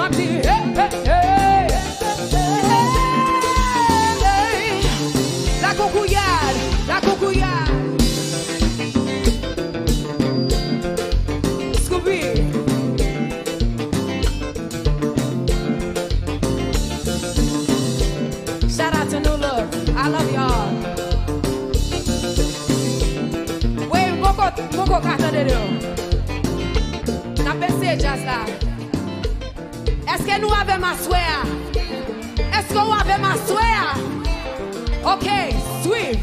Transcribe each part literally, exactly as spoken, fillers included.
M ap di, hey, hey, hey. Hey, hey. La Concouyade, la Concouyade. Scooby. Shout out to New Look. I love y'all. Wi, m poko, m poko ka tande nou. N ap bese djaz la. Èske nou avè m aswè a? Èske w avè m aswè a? Ok, swiv.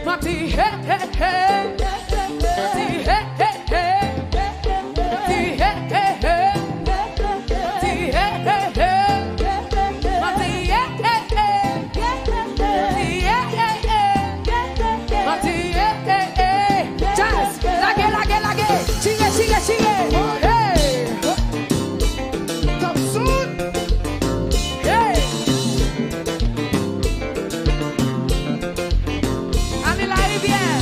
M ap di, hey, hey, hey. M ap di, hey, hey, hey. M ap di, hey, hey, hey. M ap di, hey, hey, hey. M ap di, hey, hey, hey. M ap di, hey, hey, hey. M ap di, hey, hey, hey. Jazz, lage, lage, lage. Chire, chire, chire. Hey. Top sound. Hey. Annie Larivière.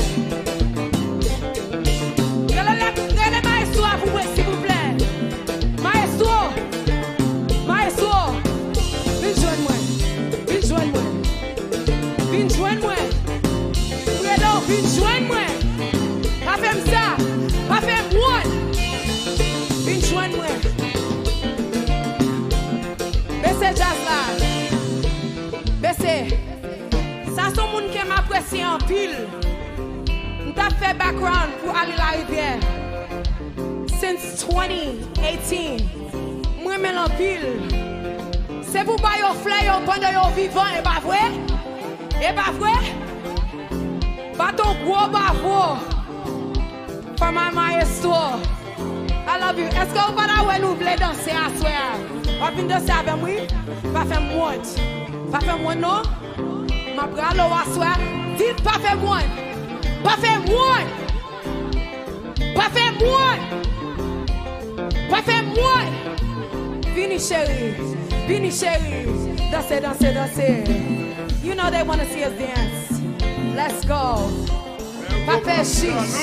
Rele, rele maestro a pou mwen, silvouplè. Maestro! Maestro! Vin jwenn mwen! Vin jwenn mwen! Vin jwenn mwen! M rele w, vin jwenn mwen! Pa fè m sa! Pa fè m wont! Vin jwenn mwen! Bese djaz la! Bese! Sa se yon moun ke m apresye anpil. M t ap fè background pou Annie Larivière since twenty eighteen. M renmen l anpil. Se pou ba yo flè yo pandan yo vivan, e pa vre? E pa vre? Bat yon gwo bravo. Fama maestro. I love you. Èske ou pa ta wè nou vle danse aswè a? W ap vin danse avè m, wi. Pa fè m wont. Pa fè m wont, non. M ap rale w aswè a. Di, pa fè m wont. Pa fè m wont. Pa fè m wont. Pa fè m wont. Vini, cheri. Vini, cheri. Danse, danse, danse. You know they wanna see us dance. Let's go. Pa fè chich.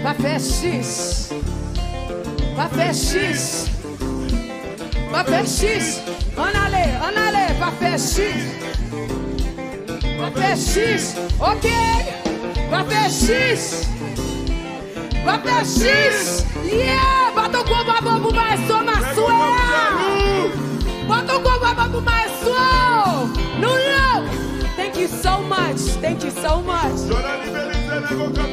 Pa fè chich. Pa fè chich. Pa fè chich. Ann ale, ann ale. Pa fè chich. Pa fè chich. Ok. Pa fè chich. Pa fè chich. Yeah. Bat yon gwo bravo pou maestro m aswè a. Bat yon gwo bravo pou maestro. New Look. Thank you so much. Thank you so much. Jolani Belize, nèg yo k ap